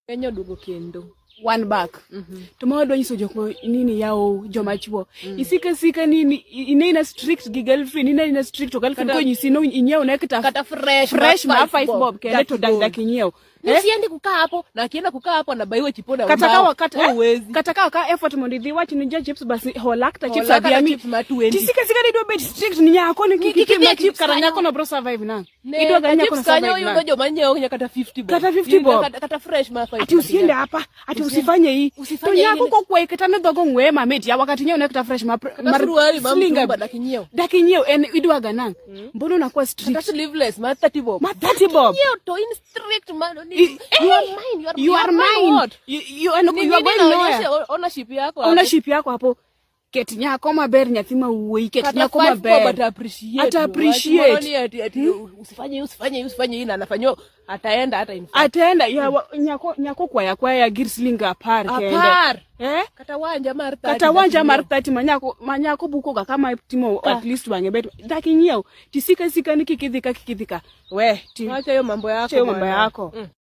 Kenya oduogo kendo. One back. To ma wadwa nyiso jok ma nini yawo joma chuo. Isika sika nini ine ina strict gi girlfriend, ine ina strict to girlfriend konyisi no inyiew ne kata Kata fresh fresh ma 5 bob kende to dak dak inyiew. Eh? Usiendi kukaa hapo na akienda kukaa hapo anabaiwa chipo na Kata ubao. kawa kata Wewe huwezi. Kata kawa ka effort mondo idhi wach ni ja chips basi hola kata chips Hola kata adhi ami. chips ma 20. Tisika sika ni idwa bet strict ni nyako ni Kik kik idhi itim chips chips kata kanyo. nyako no bro survive na. Ne, Idwa ga nyako no chips kanyo survive yudo na. joma nyiewo nyaka kata 50 bob. Kata 50 Yudo bob. Kata fresh ma 5. Ati usiende hapa, ati usifanye hii. To Usifanye nyako hii. kokwayi kata ne dhogo ng'we mamit yawa kata inyiew ne kata fresh ma Kata suruali ma siling mtumba dak inyiew. Dak inyiew en idwa ga nang. Mbona unakuwa strict? Kata sleeveless ma 30 bob. Ma 30 bob. Nyiew to in strict man. You are mine. You are, You are mine. What? You are going nowhere. Ownership yako. hapo. Ownership yako hapo. Ket nyako maber nyathi ma wuoyi ket Kata nyako 5 bob maber. ata appreciate. Ata appreciate. Moro ni ati usifanye hii, usifanye hii, usifanye hii na anafanywa ataenda hata in fact. Atenda yawa nyako nyako kwaya kwaya gir siling 10 kende. 10. Eh? Kata wanja mar 30. Kata wanja mar dak inyiew. 30 manyako manyako buko ga kama timo at least wang'e bet dak inyiew tisika sika ni kik idhi ka kik idhi ka we ti Wacha hiyo mambo yako. Wacha hiyo mambo bwana. yako.